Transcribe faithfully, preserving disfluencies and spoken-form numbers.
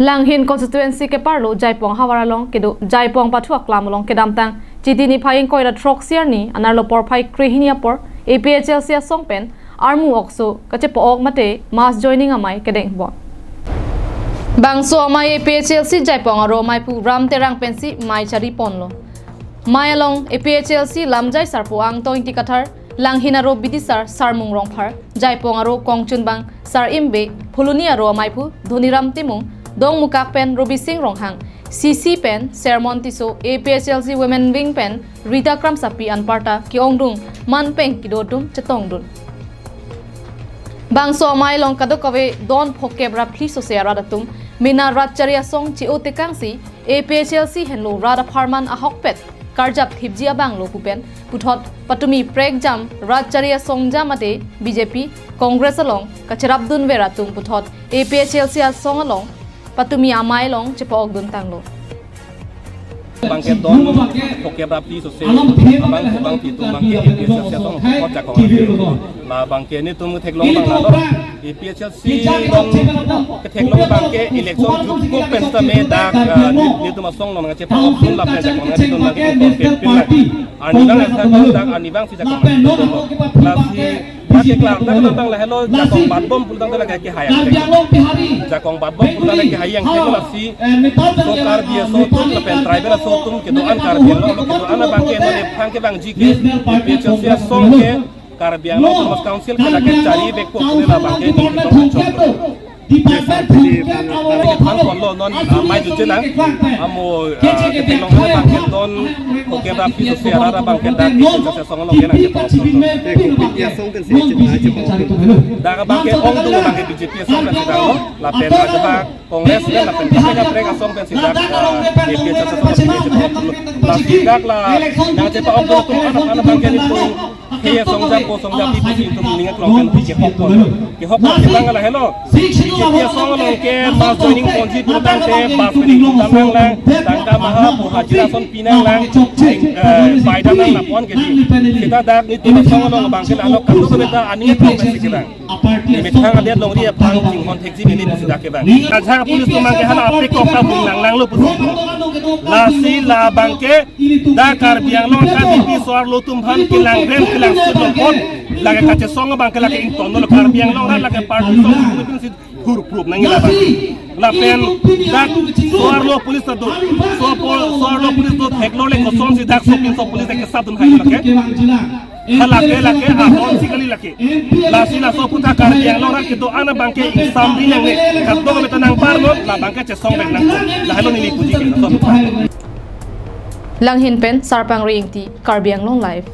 Langhin constituency keparlo Jaipong havar along kedo Jaipong pathu aklam along kedamtang Chiti niphai ingkoi ra throksi arni anerlo porphai krehini apor A P H L C asong pen armu okso kachepa-ok mate mass joining amei kedeng bon. Bangso amei A P H L C Jaipong aro meiphu Ram Terang pensi mei chari ponlo. Mei along A P H L C lamjai sarpo Angtong Ingti Kathar, Langhin aro bidisar Sarmung Rongphar, Jaipong aro kongchunbang Sar Imbe, Phuloni aro ameiphu Dhoniram Timung, Dongmukak pen Robising Ronghang, C C pen Sermon Tisso, A P H L C Women Wing pen Rita Kramsapi anparta ke-ongdung manpeng kedo atum chetongdun. Bangso amei along kadokave don phokep ra phli sose arat atum mena rat chari asong che-o tekangsi A P H L C henlo rat apharman ahokpet karjap thipji abang lo pu pen puthot patumi prekjam rat chari asong jam ate B J P, Congress along kacherapdunver atum puthot A P H L C asong along patumi amei along chepa-okdun tanglo. Bangke don phokep ra phli sose abang abang pi atum bangke A P H L C asong hot Jaipong. Labangke netum theklong abang lalo. A P H L C along ketheklong abangke election jutkok pen sitame dak, ah, ne-, netum asong along nangchepa-okdun lapen Jaipong nangchepa-okdun bangke netum campaign lang. Arnivang asa dak arnivang si Jaipong nangchepa-okdun. Lasi dak keklang dak abang lahelo Jaipong batbom pulotangte lake kehai angkleng. Jaipong batbom pulotangte kehai angkleng lasi so Karbi aso atum lapen tribal aso atum kedo-an Karbi Anglong kedo-an abangke non ephang kevangji ke A P H L C asong ke Karbi Anglong Autonomous Council ke lake chari vekpo pule labangke ning kitong choklo. Lake than ponlo non, ah, mei jutje lang. Amo, ah, ketheklong abangke don phokep ra phli sose arat abangke dak A P H L C asong along ke nangchepa-okdun. Te ko B J P asong kan si chepa-okdun. Dak abangke ongdung abangke B J P asong nangchedanglo. Lapen ajahak Congress pen lapen kaprek kaprek asong pensi dak, ah, A P H L C asong pensi chepa-okdun. Lasi dak la nangchepa-okdun atum aphan aphan abangke netum he asong japo asong japi pusi netum ning aklong pen kehok pon. Kehok pon abang lahelo. B J P asong along ke mass joining ponji pulotangte bus fare dam nanglang, tangka maha pu hajira ason pi nanglang, eh, pai dam nang lapon ke di. Seta dak netum asong along abangke la anok kado kebeta aning aklong pensi kelang. Methang adet longri aphan chinghon thekji mili pusi dak kevang. Ajahak police atum abangke hala apekok ta bung nanglanglo pusi. Lasi labangke dak Karbi Anglong ta B J P so-arlo atum aphan kelang rem kelang sut lo pon. Lake kachesong abangke lake ingtonlo Karbi Anglong rat lake party song atum si hur prup nangji labang. Lapen dak so-arlo police ta do. So po-, so-arlo police do theklole kosonsi dak sopinso police ke sabdun hai lake. Halake lake ahon si kali lake. Lasi laso aputhak Karbi Anglong rat kedo-an abangke ingsamri nangne. Kadokave ta nangpar non labangke chesong vek nang. Lahelo neli puji ke laso aputhak. Langhin pen Sarpangri Ingti, Karbi Anglong Live.